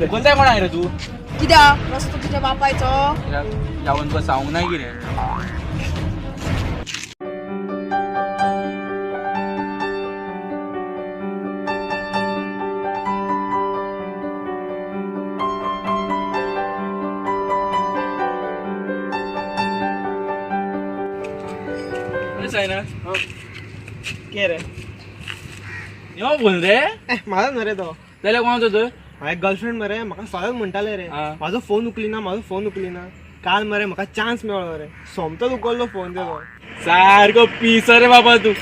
उखलताय कोणाक रे तू? कित्याक रस्तो तुझ्या बापायचो? जावन तुका सांगूंक ना कितें? सायना के रे? यो फोन रे. म्हाजो न्हू रे तो. जाल्यार कोणाचो तर? हांवें गर्लफ्रेंड मरे म्हाका सदांच म्हणटाले रे, म्हाजो फोन उखलिना, म्हाजो फोन उखलिना. काल मरे म्हाका चान्स मेळ्ळो रे, सोमतोच उखल्लो फोन तेजो. सारको पिसो रे बाबा तू.